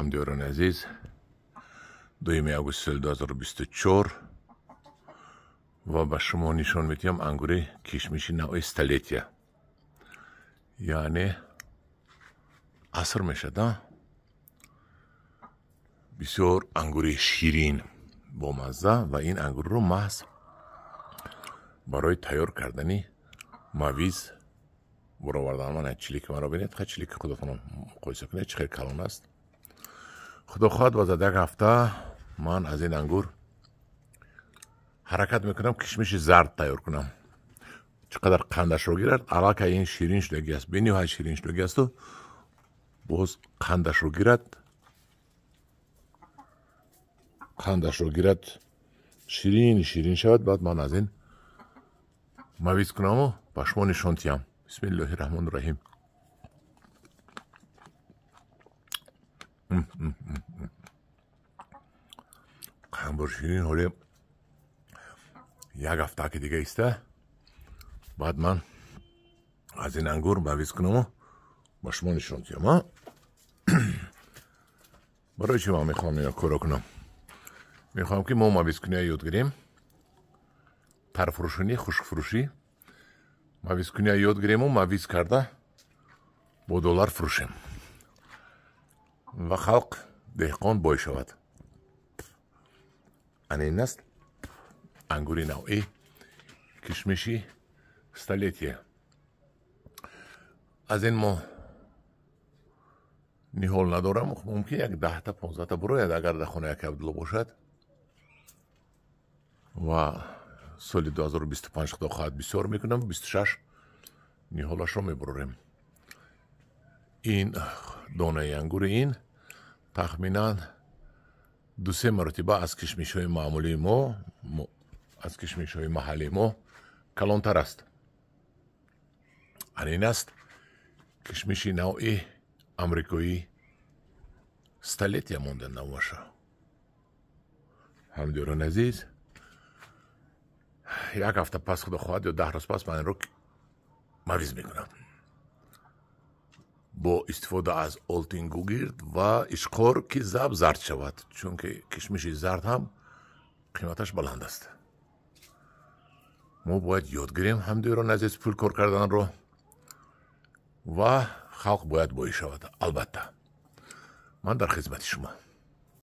Ҳамдиёрони азиз, 2 август соли 2024 ва ба шумо нишон медиҳам ангури кишмиши навъи столетия, яъне аср мешад. Бисёр ангури ширин, бомазза, ва ин ангурро маҳз барои тайёр кардани мавиз баровардан. Мана чилики маро бинед, ха, чилики худатон муқоиса кунед, чӣ хел калон аст. Худо хоҳад, баъд аз як ҳафта ман аз ин ангур ҳаракат мекунам кишмиши зард тайёр кунам. Чӣ қадар қандашро гирад, аллакай ин ширин шудагӣ аст, бениҳоят ширин шудагӣ асту боз қандашро гирад, қандашро гирад, ширин ширин шавад. Баъд ман аз ин мавиз кунаму ба шумо нишон диҳам. Бисмиллоҳи раҳмони раҳим. Қанбор ширин. Ҳоле як ҳафта ки дига иста, баъд ман аз ин ангур мавиз кунаму ба шумо нишон диҳам. Барои чӣ ман мехоҳам ина корро кунам? Мехоҳам, ки мо мавизкуния ёд гирем, тарфурӯшӣ, хушкфурӯшӣ, мавизкуния ёд гирему мавиз карда бо доллар фурӯшем ва халқ, деҳқон бой шавад. Ана ин аст ангури навъи кишмиши столетия. Аз ин мо ниҳол надорам, мумкин як 10-та, 15-та бурояд, агар дар хона яке Абдулло бошад. Ва соли 2025, худо хоҳад, бисёр мекунам, 26 ниҳолашро мебурорем. Ин донаи ангури ин тахминан 2-3 маротиба аз кишмишҳои маъмулии мо, аз кишмишҳои маҳаллии мо калонтар аст. Ана ин аст кишмиши навъи амрикоӣ столетия монда номаша. Ҳамдиёрони азиз, як ҳафта пас, худо хоҳад, ё 10 рӯз пас ман инро мавиз мекунам бо истифода аз олтин гугирд ва ишқор, ки заб зард шавад, чунки кишмиши зард ҳам қиматаш баланд аст. Мо бояд ёд гирем, ҳамдиёрони азиз, пул кор карданро, ва халқ бояд боӣ шавад. Албатта, ман дар хизмати шумо.